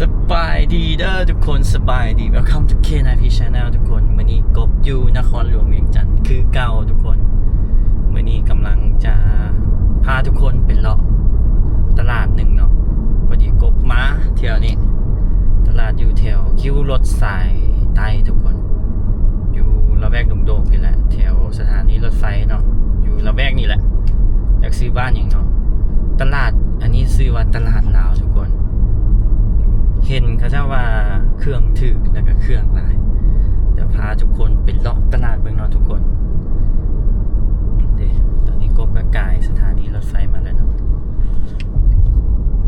ສະບາຍດີເດີທຸກຄົນ ສະບາຍດີ Welcome to K nine P Channel ທຸກຄົນ. ມື້ນີ້ກົບຢູ່ນະຄອນຫຼວງວຽງຈັນຄືເກົ່າທຸກຄົນ. ມື້ນີ້ກຳລັງຈະພາທຸກຄົນໄປເລາະຕະຫຼາດໜຶ່ງເນາະ. ພໍດີກົບມາທ່ຽວນີ້ ຕະຫຼາດຢູ່ແຖວຄິວລົດສາຍໃຕ້ທຸກຄົນ ຢູ່ລະແວກດົງໂດກນີ້ແຫຼະ ແຖວສະຖານີລົດໄຟເນາະ ຢູ່ລະແວກນີ້ແຫຼະ. ຈັກຊື່ບ້ານຫຍັງເນາະ. ຕະຫຼາດອັນນີ້ຊື່ວ່າຕະຫຼາດລາວທຸກຄົນ. ເຫັນເຂົາເຈົ້າວ່າເຄື່ອງຖືກ ແລ້ວກໍເຄື່ອງຫຼາຍ. ດຽວພາທຸກຄົນໄປເລາະຕະຫຼາດເບິ່ງເນາະທຸກຄົນ. ເດ້ ຕອນນີ້ກົບກໍກາຍສະຖານີລົດໄຟມາແລ້ວເນາະ.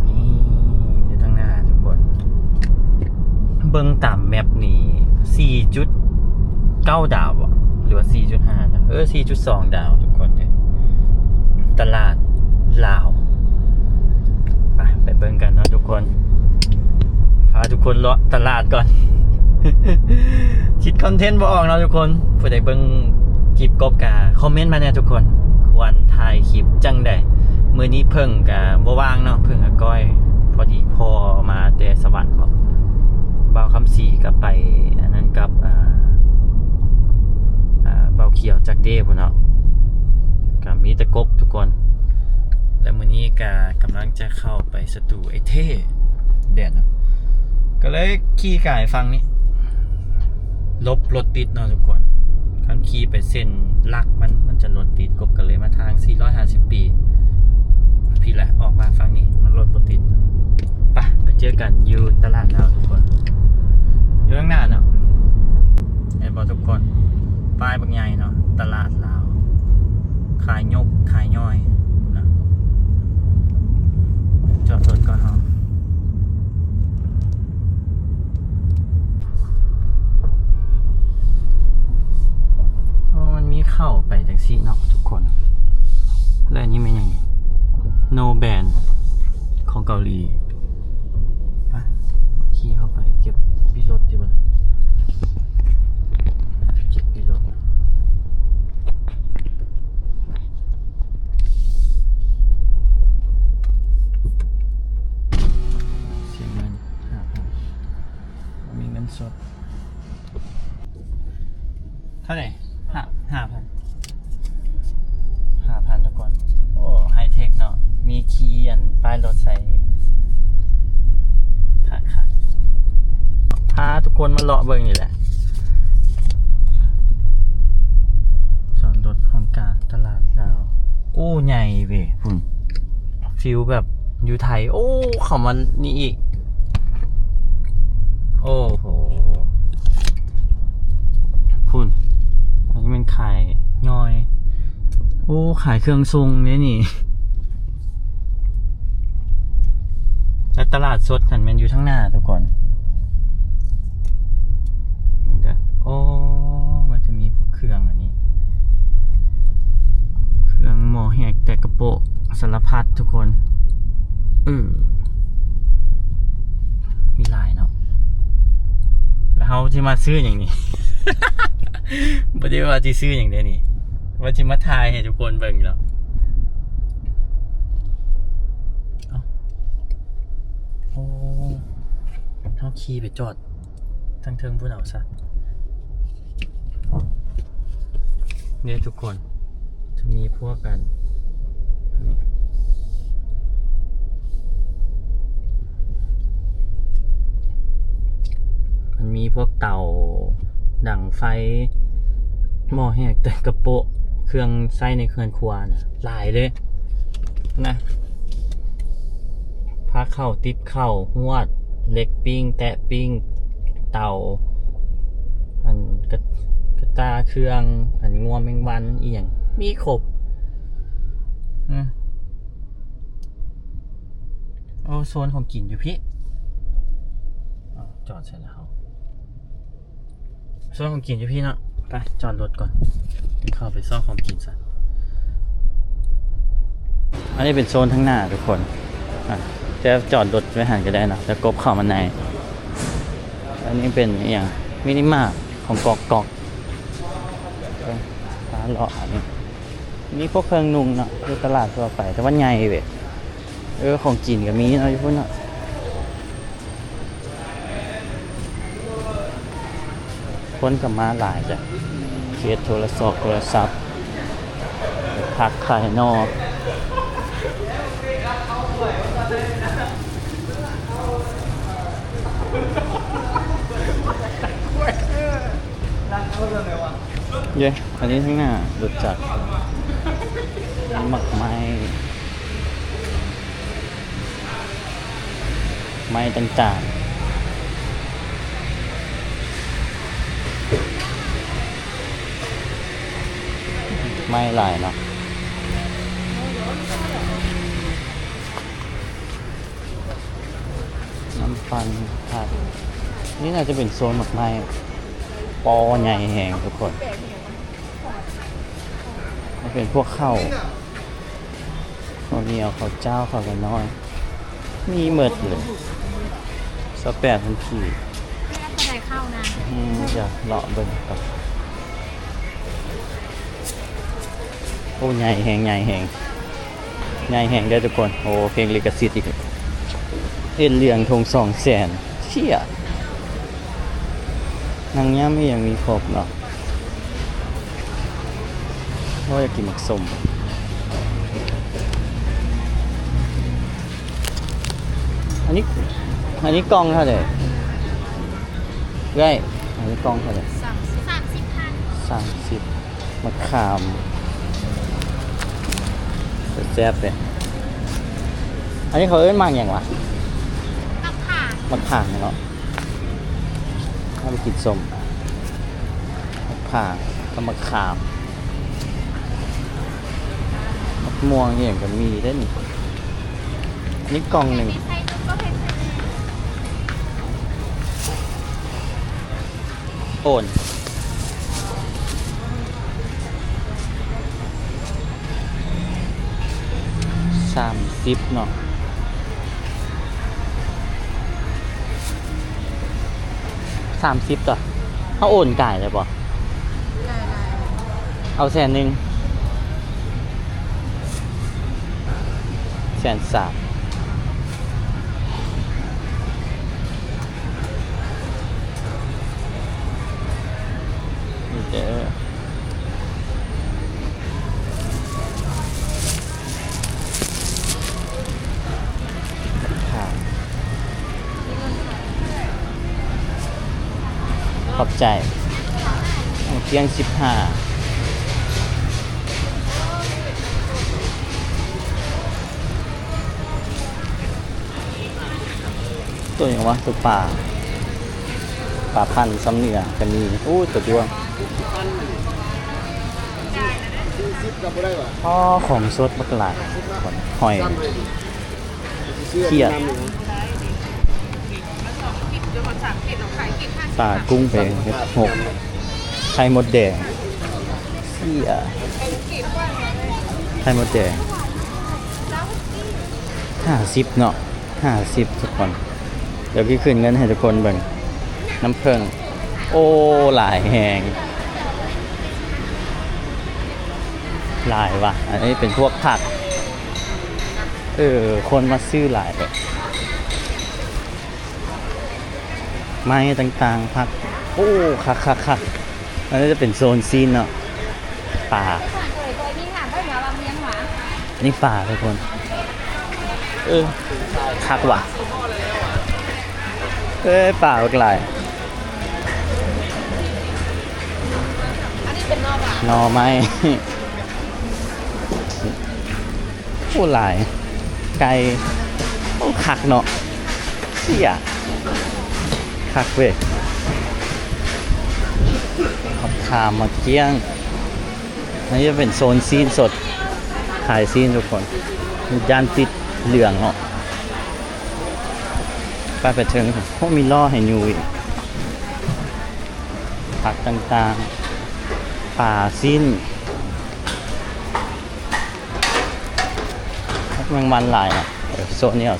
ນີ້ຢູ່ທາງໜ້າທຸກຄົນ ເບິ່ງຕາມແມັບນີ້ ສີ່ຈຸດເກົ້າດາວບໍ ຫຼືວ່າ ສີ່ຈຸດຫ້າດາວ ເອີ ສີ່ຈຸດສອງດາວທຸກຄົນເດ້. ຕະຫຼາດລາວ ໄປ ໄປເບິ່ງກັນເນາະທຸກຄົນ. ພາທຸກຄົນເລາະຕະຫຼາດກ່ອນ ຄິດຄອນເທັນບໍ່ອອກເນາະທຸກຄົນ. ຜູ້ໃດເບິ່ງຄລິບກົບກະຄອມເມັນມາແດ່ທຸກຄົນ ຄວນຖ່າຍຄລິບຈັ່ງໃດ. ມື້ນີ້ເພິ່ງກະບໍ່ວ່າງເນາະ ເພິ່ງອາກ້ອຍ ພໍດີພໍ່ມາແຕ່ສະຫວັນບໍ ບ່າວຄຳສີກໍໄປອັນນັ້ນກັບ ອ່າ ອ່າ ບ່າວຂຽວຈັກເດ້ພຸ້ນເນາະ. ກໍມີແຕ່ກົບທຸກຄົນ ແລະ ມື້ນີ້ກໍກຳລັງຈະເຂົ້າໄປສະຕູໄອ້ເທ່ແດນເນາະ ກໍເລີຍຂີ່ກາຍຝັ່ງນີ້ ຫຼົບລົດຕິດເນາະທຸກຄົນ. ຄັນຂີ່ໄປເສັ້ນຫຼັກມັນ ມັນຈະລົດຕິດ ກົບກໍເລີຍມາທາງສີ່ຮ້ອຍຫ້າສິບປີ ພີ້ແຫຼະ ອອກມາຝັ່ງນີ້ມັນລົດບໍ່ຕິດ. ໄປ ໄປເຈີກັນຢູ່ຕະຫຼາດລາວທຸກຄົນ ຢູ່ຂ້າງໜ້າເນາະ. ເຫັນບໍ່ທຸກຄົນ ປ້າຍບັກໃຫຍ່ເນາະ ຕະຫຼາດລາວ ຂາຍຍົກຂາຍຍ່ອຍນະ. ຈອດລົດກ່ອນເຮົາ ໂອ້ ມັນມີເຂົ້າໄປຈັ່ງຊີ້ເນາະທຸກຄົນ. ແລະ ອັນນີ້ແມ່ນຫຍັງ? No Brand ຂອງເກົາຫຼີ. ໄປ ຂີ່ເຂົ້າໄປເກັບປີ້ລົດດີກວ່າ ເກັບປີ້ລົດ. ເສຍເງິນຫ້າພັນ ບໍ່ມີເງິນສົດ. ເທົ່າໃດ? ຫ້າ ຫ້າພັນ ຫ້າພັນທຸກຄົນ. ໂອ້ ໄຮເທັກເນາະ ມີຄີອັນປ້າຍລົດໃສ່ ຄັກໆ. ພາທຸກຄົນມາເລາະເບິ່ງນີ້ແຫຼະ ຈອດລົດຫ້ອງການຕະຫຼາດລາວ. ໂອ້ ໃຫຍ່ເວີຍ ພຸ້ນ ຟີລແບບຢູ່ໄທ. ໂອ້ ເຂົ້າມານີ້ອີກ ໂອ້ໂຫ ພຸ້ນ ອັນນີ້ແມ່ນຂາຍຍ່ອຍ. ໂອ້ ຂາຍເຄື່ອງສົ່ງເດ້ນີ້. ແລ້ວຕະຫຼາດສົດຫັ້ນແມ່ນຢູ່ທາງໜ້າທຸກຄົນ. ມັນຈະ ໂອ້ ມັນຈະມີພວກເຄື່ອງອັນນີ້ ເຄື່ອງໝໍ້ແຫກແຕກກະໂປະ ສາລະພັດທຸກຄົນ. ເອີ ມີຫຼາຍເນາະ. ແລ້ວເຮົາຊິມາຊື້ຫຍັງນີ້? ບໍ່ໄດ້ວ່າຊິຊື້ຫຍັງເດ້ນີ້ ວ່າຊິມາຖ່າຍໃຫ້ທຸກຄົນເບິ່ງເນາະ. ເອົ້າ ໂອ້ ເຮົາຂີ່ໄປຈອດ ທາງເທິງພຸ້ນເອົາຊະ. ນີ້ທຸກຄົນ ຈະມີພວກອັນ ມັນມີພວກເຕົາດັງໄຟ ໝໍ້ແຫກແຕກກະໂປະ ເຄື່ອງໃຊ້ໃນເຮືອນຄົວນະ ຫຼາຍເດ້. ນະ ພາເຂົ້າ ຕິບເຂົ້າ ຫວດ ເຫຼັກປີ້ງ ແຕະປີ້ງ ເຕົາ ອັນ ກະ ກະຕ່າເຄື່ອງ ອັນ ງວມແມງວັນ ອີ່ຫຍັງ ມີຄົບ. ອື ໂອ້ ໂຊນຂອງກິນຢູ່ພີ້. ອ້າວ ຈອດໃສລະເຮົາ? ຊອກຂອງກິນຢູ່ພີ້ເນາະ. ໄປ ຈອດລົດກ່ອນ ເຂົ້າໄປຊອກຂອງກິນຊະ. ອັນນີ້ເປັນໂຊນທາງໜ້າທຸກຄົນ ອາ ຈະຈອດລົດໄວ້ຫັ້ນກໍໄດ້ເນາະ ແລ້ວກົບເຂົ້າມາໃນ. ອັນນີ້ເປັນອີ່ຫຍັງ ມິນິມາດຂອງກອກກອກ. ເອີ ມາເລາະອັນນີ້ ມີພວກເຄື່ອງນຸ່ງເນາະ ຢູ່ຕະຫຼາດທົ່ວໄປ ແຕ່ວ່າໃຫຍ່ເວີຍ. ເອີ ຂອງກິນກໍມີເນາະ ຢູ່ພຸ້ນເນາະ. ຄົນກໍມາຫຼາຍຈ້ະ ເຮັດໂທລະສອກໂທລະສັບ ພັກຂາຍໜໍ່. ເຢ້ ອັນນີ້ທາງໜ້າລົດຈັກ ໝາກໄມ້ ໄມ້ຕ່າງໆ ໄມ້ຫຼາຍເນາະ ນ້ຳປັ່ນ ນີ້ໜ້າຈະເປັນໂຊນໝາກໄມ້ ປໍໃຫຍ່ແຮງທຸກຄົນ ມັນເປັນພວກເຂົ້າ ເຂົ້າໜຽວ ເຂົ້າຈ້າວ ເຂົ້າກະນ້ອຍ ມີໝົດເລີຍ ຊາວແປດພັນກີບ. ອືມ ດຽວເລາະເບິ່ງກ່ອນ ໂອ້ ໃຫຍ່ແຮງ ໃຫຍ່ແຮງ ໃຫຍ່ແຮງເດີທຸກຄົນ. ໂອ້ ເພງລິຂະສິດອີກ ເອັນເຫຼືອງ ຖົງສອງແສນ ເຊຍ ໜັງຍາງມີຫຍັງມີຄົບເນາະ. ໂອ້ ຢາກກິນໝາກສົ້ມ ອັນນີ້ ອັນນີ້ກ່ອງເທົ່າໃດເອື້ອຍ? ອັນນີ້ກ່ອງເທົ່າໃດ? ສາມສິບ ສາມສິບ ໝາກຂາມ ແຊບເດ້. ອັນນີ້ເຂົາເອີ້ນໝາກຫຍັງວະ? ໝາກຂາມ ໝາກຂາມເນາະ. ເອົາໄປກິນສົ້ມ ຜັກຜ່າກັບໝາກຂາມ ໝາກມ່ວງອີ່ຫຍັງກໍມີເດ້ນີ້. ອັນນີ້ກ່ອງໜຶ່ງ ໂອນ ສາມສິບເນາະ ສາມສິບຕົວະ ເຮົາໂອນກາຍໄດ້ບໍ່? ກາຍໄດ້ ເອົາແສນໜຶ່ງ ແສນສາມ ນີ້ເດີ. ຂອບໃຈ. ກຽງສິບຫ້າ ຕົວຫຍັງວະ? ຕົວປາ ປາພັນຊຳເໜືອກໍມີ. ໂອ້ ຕົວດວງ. ອໍ ຂອງສົດບັກຫຼາຍ ຫອຍ ຂຽດ ປາກຸ້ງໄປເຮັດຫົກ ໄຂ່ມົດແດງ ເຊຍ ໄຂ່ມົດແດງ ຫ້າສິບເນາະ ຫ້າສິບທຸກຄົນ. ດຽວຊິຂຶ້ນເງິນໃຫ້ທຸກຄົນເບິ່ງ. ນ້ຳເຜິ້ງ ໂອ້ ຫຼາຍແຮງ ຫຼາຍວ່ະ. ອັນນີ້ເປັນພວກຜັກ ເອີ ຄົນມາຊື້ຫຼາຍເລີຍ. ໄມ້ຕ່າງໆ ຜັກ ໂອ້ ຄັກໆໆ. ອັນນີ້ຈະເປັນໂຊນຊີ້ນເນາະ ປາ ນີ້ປາທຸກຄົນ. ເອີ ຄັກວ່ະ ເອີ ປາບັກຫຼາຍ. ໜໍ່ໄມ້ ໂອ້ ຫຼາຍ ໄກ່ ໂອ້ ຄັກເນາະ ເຊຍ ຄັກເວີຍ. ຜັກຂາມ ໝາກກ້ຽງ. ອັນນີ້ຈະເປັນໂຊນຊີ້ນສົດ ຂາຍຊີ້ນທຸກຄົນ. ຢ້ານຕິດເຫຼືອງເນາະ. ໄປ ໄປເທິງ ໂອ້ ມີລໍ້ໃຫ້ຍູ້ອີກ. ຜັກຕ່າງໆ ປາ ຊີ້ນ ແມງມັນຫຼາຍເນາະ. ເອີ ໂຊນນີ້ເອົາ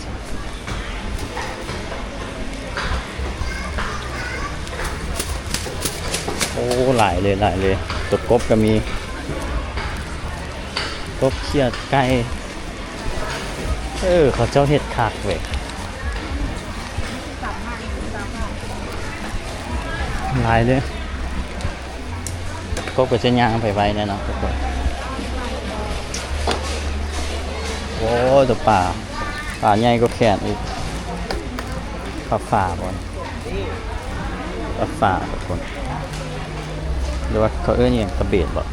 ໂອ້ ຫຼາຍເລີຍ ຫຼາຍເລີຍ. ຕົວກົບກໍມີ ກົບ ຂຽດ ໄກ່. ເອີ ເຂົາເຈົ້າເຮັດຄັກເວີຍ ຫຼາຍເລີຍ. ກົບກໍຈະຍ່າງໄປໄວແນ່ເນາະທຸກຄົນ. ໂອ້ ຕົວປາ ປາໃຫຍ່ກວ່າແຂນອີກ. ປາຝາບໍ່? ປາຝາທຸກຄົນ ຫຼືວ່າເຂົາເອີ້ນອີ່ຫຍັງ ກະເບນບໍ່?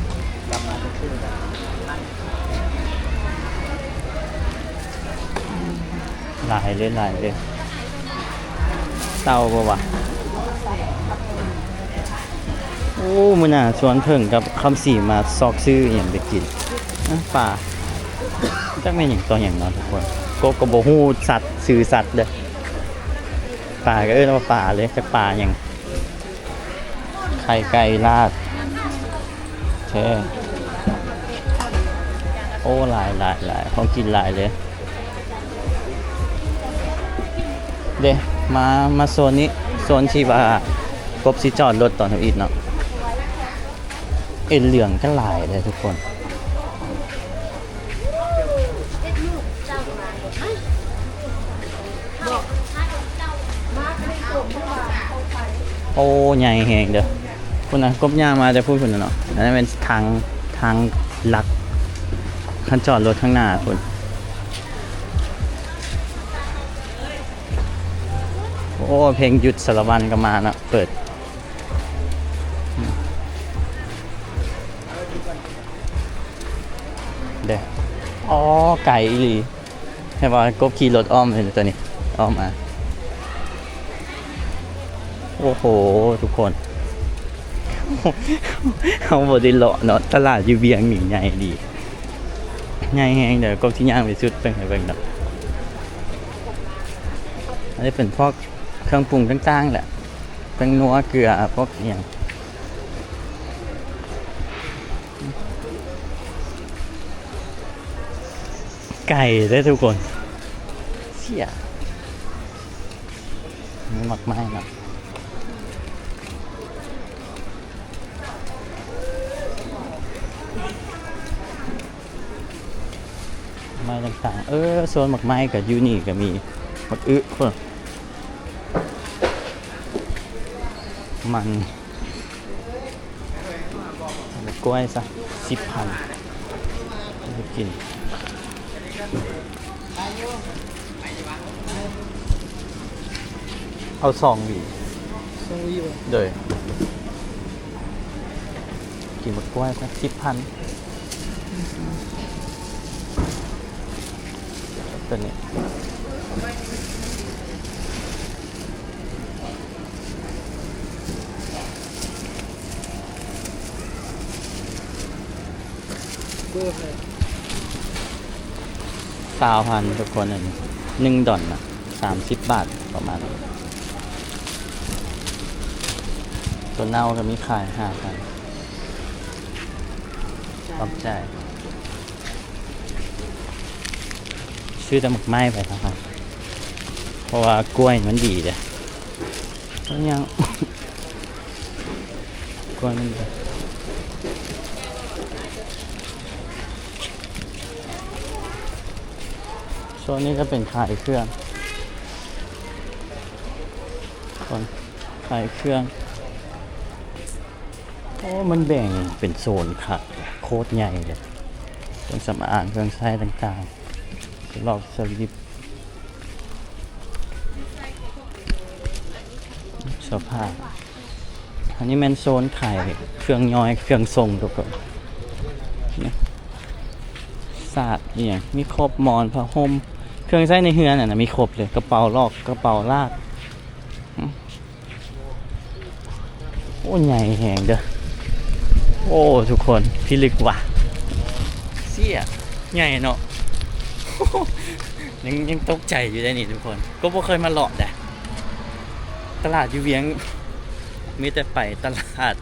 ຫຼາຍເລີຍ ຫຼາຍເລີຍ. ເຕົ່າບໍ່ວະ? ໂອ້ ມື້ໜ້າຊວນເຜິ້ງກັບຄຳສີມາຊອກຊື້ອີ່ຫຍັງໄປກິນ. ອະ ປາ ຈັກແມ່ນຫຍັງຕໍ່ຫຍັງເນາະທຸກຄົນ. ກົບກໍບໍ່ຮູ້ສັດ ຊື່ສັດເດີ້. ປາກໍເອີ້ນວ່າປາເລີຍ ຈັກປາຫຍັງ. ໄຂ່ໄກ່ລາດແທ້. ໂອ້ ຫຼາຍ ຫຼາຍ ຫຼາຍ ຂອງກິນຫຼາຍເລີຍເດ້. ມາ ມາໂຊນນີ້ ໂຊນທີ່ວ່າກົບຊິຈອດລົດຕອນທຳອິດເນາະ. ເອັນເຫຼືອງກໍຫຼາຍເລີຍທຸກຄົນ. ໂອ້ ໃຫຍ່ແຮງເດີ້. ພຸ້ນນະ ກົບຍ່າງມາແຕ່ພຸ້ນ ພຸ້ນນະເນາະ. ອັນນັ້ນແມ່ນທາງ ທາງຫຼັກ ຄັນຈອດລົດທາງໜ້າພຸ້ນ. ໂອ້ ເພງຢຸດສາລະວັນກໍມາເນາະ ເປີດ. ເດ້ ອໍ ໄກອີ່ຫຼີ. ແຕ່ວ່າກົບຂີ່ລົດອ້ອມເລີຍຕົວນີ້ ອ້ອມມາ. ໂອ້ໂຫ ທຸກຄົນ ເຮົາບໍ່ໄດ້ເລາະເນາະ. ຕະຫຼາດຢູ່ວຽງນີ້ໃຫຍ່ດີ ໃຫຍ່ແຮງ. ດຽວກົບຊິຍ່າງໄປສຸດເບິ່ງໃຫ້ເບິ່ງເນາະ. ອັນນີ້ເປັນພວກເຄື່ອງປຸງຕ່າງໆແຫຼະ ແປ້ງນົວ ເກືອ ພວກອີ່ຫຍັງ. ໄກເດ້ທຸກຄົນ. ເຊຍ ມີໝາກໄມ້ເນາະ ໄມ້ຕ່າງໆ. ເອີ ສວນໝາກໄມ້ກໍຢູ່ນີ້ກໍມີ ໝາກອຶພຸ້ນ ມັນ ເອົາໝາກກ້ວຍຊະ ສິບພັນ ກິນ. ເອົາສອງຫວີ ສອງຫວີບໍ່? ໂດຍ ກິນໝາກກ້ວຍຊະ ສິບພັນ. ຕົວນີ້ ເບີໃຜ? ຊາວພັນທຸກຄົນ. ອັນນີ້ໜຶ່ງດອນນະ ສາມສິບບາດປະມານ. ຕົວເນົ່າກໍມີຂາຍ ຫ້າພັນ. ຂອບໃຈ. ຊື້ແຕ່ໝາກໄມ້ໄປເນາະ ເພາະວ່າກ້ວຍມັນດີເດ້. ຍັງ ກ່ອນ ໂຊນນີ້ຈະເປັນຂາຍເຄື່ອງ ກ່ອນ ຂາຍເຄື່ອງ. ໂອ້ ມັນແບ່ງເປັນໂຊນຄັກ ໂຄດໃຫຍ່ເລີຍ ເຄື່ອງສຳອາງ ເຄື່ອງໃຊ້ຕ່າງໆ ສະຫຼອກ ສະລິບ ເສື້ອຜ້າ. ອັນນີ້ແມ່ນໂຊນຂາຍເຄື່ອງຍ່ອຍ ເຄື່ອງຊົງທຸກຄົນ. ນີ້ ສາດອີ່ຫຍັງມີຄົບ ໝອນ ຜ້າຫົ່ມ ເຄື່ອງໃຊ້ໃນເຮືອນຫັ້ນນະ ມີຄົບເລີຍ ກະເປົາລອກ ກະເປົາລາກ. ໂອ້ ໃຫຍ່ແຮງເດີ້. ໂອ້ ທຸກຄົນ ພິລຶກວ່າ ເຊຍ ໃຫຍ່ເນາະ. ຍັງ ຍັງຕົກໃຈຢູ່ເດ້ນີ້ທຸກຄົນ ກໍບໍ່ເຄີຍມາເລາະເດ້. ຕະຫຼາດຢູ່ວຽງ ມີແຕ່ໄປຕະຫຼາດ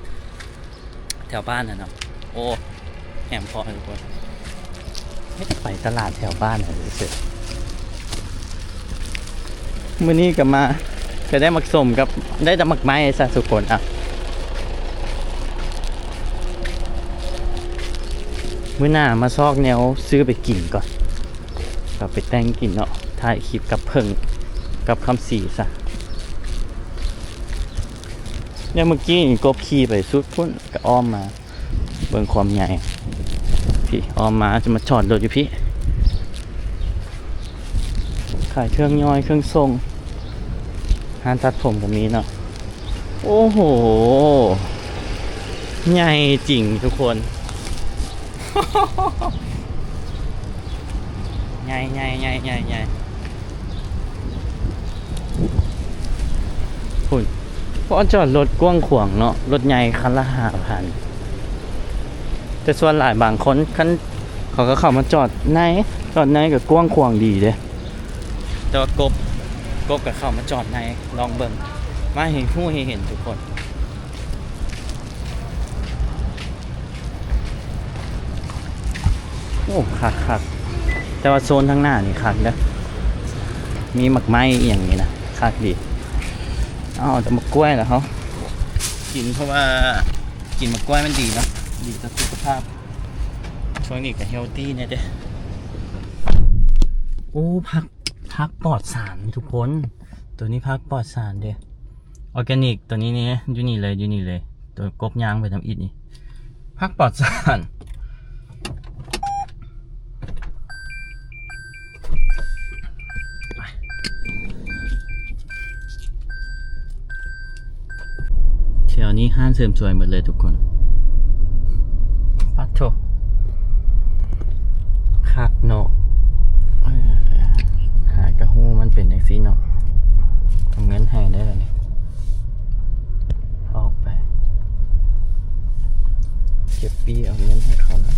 ແຖວບ້ານຫັ້ນເນາະ. ໂອ້ ແຮມເພາະທຸກຄົນ ໄປຕະຫຼາດແຖວບ້ານເລີຍ. ມື້ນີ້ກໍມາ ກໍໄດ້ໝາກສົ້ມກັບ ໄດ້ແຕ່ໝາກໄມ້ຊະທຸກຄົນ. ອ່ະ ມື້ໜ້າມາຊອກແນວຊື້ໄປກິນກ່ອນ ກໍໄປແຕ່ງກິນເນາະ. ຖ່າຍຄລິບກັບເຜິ້ງ ກັບຄຳສີຊະ. ແລ້ວມື້ກີ້ກົບຂີ່ໄປສຸດພຸ້ນ ກໍອ້ອມມາ. ເບິ່ງຄວາມໃຫຍ່ ພີ້ ອ້ອມມາຈະມາຈອດລົດຢູ່ພີ້ ຂາຍເຄື່ອງຍ່ອຍເຄື່ອງສົ່ງ ຮ້ານຕັດຜົມກໍມີເນາະ. ໂອ້ໂຫ ໃຫຍ່ຈິງທຸກຄົນ ໃຫຍ່ໆໆໆໆ ພຸ້ນ ບ່ອນຈອດລົດກວ້າງຂວາງເນາະ ລົດໃຫຍ່ຄັນລະຫ້າພັນ ແຕ່ສ່ວນຫຼາຍບາງຄົນ ຄັນເຂົາກໍເຂົ້າມາຈອດໃນ ຈອດໃນກໍກວ້າງຂວາງດີເດ້ ແຕ່ວ່າກົບ ກົບກໍເຂົ້າມາຈອດໃນ ລອງເບິ່ງ ມາໃຫ້ຮູ້ໃຫ້ເຫັນທຸກຄົນ. ໂອ້ ຄັກໆ ແຕ່ວ່າໂຊນທາງໜ້ານີ້ຄັກເດີ້ ມີໝາກໄມ້ອີ່ຫຍັງນີ້ນະ ຄັກດີ. ເອົາແຕ່ໝາກກ້ວຍລະເຮົາກິນ ເພາະວ່າກິນໝາກກ້ວຍມັນດີເນາະ ດີຕໍ່ສຸຂະພາບ ຊ່ວງນີ້ກໍເຮລຕີ້ແດ່ເດ້. ໂອ້ ຜັກ ຜັກປອດສານທຸກຄົນ ໂຕນີ້ຜັກປອດສານເດ້ ອໍແກນິກ ໂຕນີ້ນີ້ ຢູ່ນີ້ເລີຍ ຢູ່ນີ້ເລີຍ ໂຕກົບຍ່າງໄປທຳອິດນີ້ ຜັກປອດສານ. ແຖວນີ້ຮ້ານເສີມສວຍໝົດເລີຍທຸກຄົນ ປາດໂທ້ ຄັກເນາະ ຫາກະຮູ້ມັນເປັນຈັ່ງຊີ້ເນາະ ເອົາເງິນໃຫ້ໄດ້ລະນີ້ ອອກໄປ ເກັບປີ້ເອົາເງິນໃຫ້ເຂົາລະ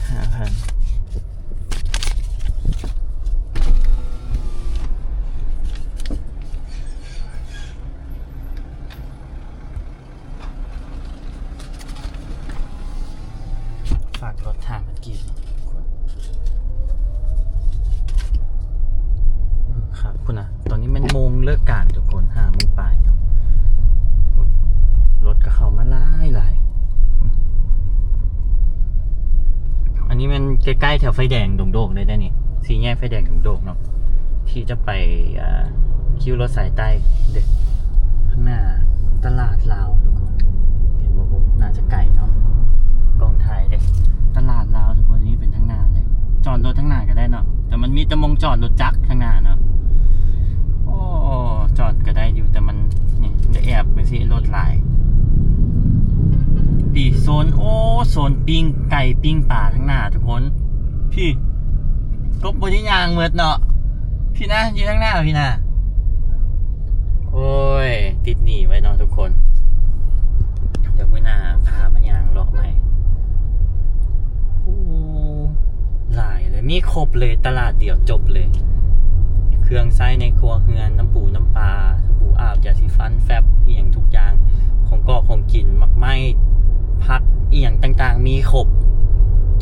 ຫ້າພັນ. ຝາກລົດຖາມເມື່ອກີ້ ເອີ ຄັກພຸ້ນນະ ຕອນນີ້ແມ່ນໂມງເລີກການທຸກຄົນ ຫ້າໂມງປາຍເນາະ ລົດກໍເຂົ້າມາຫຼາຍໆ. ອັນນີ້ແມ່ນໃກ້ໆແຖວໄຟແດງດົງໂດກເລີຍເດ້ນີ້ ສີ່ແຍກໄຟແດງດົງໂດກເນາະ ທີ່ຈະໄປ ອ່າ ຄິວລົດສາຍໃຕ້ເດ້ ຂ້າງໜ້າຕະຫຼາດລາວທຸກຄົນ ເຫັນບໍ່? ບໍ່ ໜ້າຈະໄກເນາະ ກ້ອງຖ່າຍເດ້ ຕະຫຼາດລາວທຸກຄົນ ນີ້ເປັນທາງໜ້າເລີຍ ຈອດລົດທາງໜ້າກໍໄດ້ເນາະ ແຕ່ມັນມີແຕ່ໝ່ອງຈອດລົດຈັກທາງໜ້າເນາະ. ໂອ້ ຈອດກໍໄດ້ຢູ່ ແຕ່ມັນ ນີ້ ໄດ້ແອບໄປຊິ ລົດຫຼາຍ ປີໂຊນ ໂອ້ ໂຊນປີ້ງໄກ່ປີ້ງປາທາງໜ້າທຸກຄົນ ພີ້ ກົບບໍ່ໄດ້ຍ່າງໝົດເນາະ ພີ້ນະ ຢູ່ທາງໜ້າພີ້ນະ. ໂອ້ຍ ຕິດໜີ້ໄວ້ເນາະທຸກຄົນ ດຽວມື້ໜ້າພາມາຍ່າງເລາະໃໝ່. ໂອ້ ຫຼາຍເລີຍ ມີຄົບເລີຍ ຕະຫຼາດດຽວຈົບເລີຍ ເຄື່ອງໃຊ້ໃນຄົວເຮືອນ ນ້ຳປູນ້ຳປາ ສະບູອາບ ຢາສີຟັນ ແຟັບ ອີ່ຫຍັງທຸກຢ່າງ ຂອງກອກຂອງກິນ ໝາກໄມ້ ຜັກ ອີ່ຫຍັງຕ່າງໆ ມີຄົບ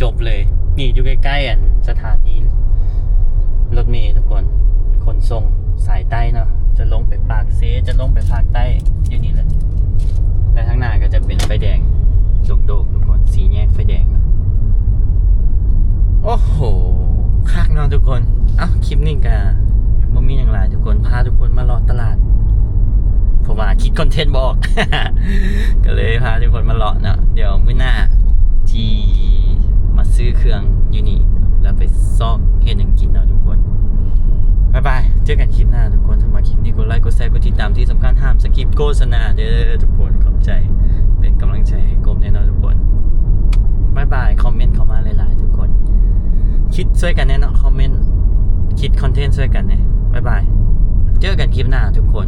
ຈົບເລີຍ. ນີ້ຢູ່ໃກ້ໆ ອັນ ສະຖານີລົດເມທຸກຄົນ ຂົນສົ່ງສາຍໃຕ້ເນາະ ຈະລົງໄປປາກເຊ ຈະລົງໄປພາກໃຕ້ ຢູ່ນີ້ແຫຼະ ແລະ ທາງໜ້າກໍຈະເປັນໄຟແດງດົງໂດກທຸກຄົນ ສີ່ແຍກໄຟແດງເນາະ. ໂອ້ໂຫ ຄັກເນາະທຸກຄົນ. ເອົ້າ ຄລິບນີ້ກໍບໍ່ມີຫຍັງຫຼາຍທຸກຄົນ ພາທຸກຄົນມາເລາະຕະຫຼາດ ເພາະວ່າຄິດຄອນເທັນບໍ່ອອກ ກໍເລີຍພາທຸກຄົນມາເລາະເນາະ. ດຽວມື້ໜ້າ ທີ່ມາຊື້ເຄື່ອງຢູ່ນີ້ ແລ້ວໄປຊອກເຮັດຫຍັງກິນເນາະທຸກຄົນ. ບາຍບາຍ ເຈີກັນຄລິບໜ້າທຸກຄົນ. ຖ້າມັກຄລິບນີ້ ກົດໄລ ກົດແຊ ກົດຕິດຕາມ ທີ່ສຳຄັນຫ້າມສະກິບໂຄສະນາເດີທຸກຄົນ. ຂອບໃຈ ເປັນກຳລັງໃຈໃຫ້ກົບແນ່ນອນທຸກຄົນ. ບາຍບາຍ ຄອມເມັນເຂົ້າມາຫຼາຍໆທຸກຄົນ. ຄິດຊ່ວຍກັນແນ່ເນາະ ຄອມເມັນ ຄິດຄອນເທັນຊ່ວຍກັນແນ່. ບາຍບາຍ ເຈີກັນຄລິບໜ້າທຸກຄົນ.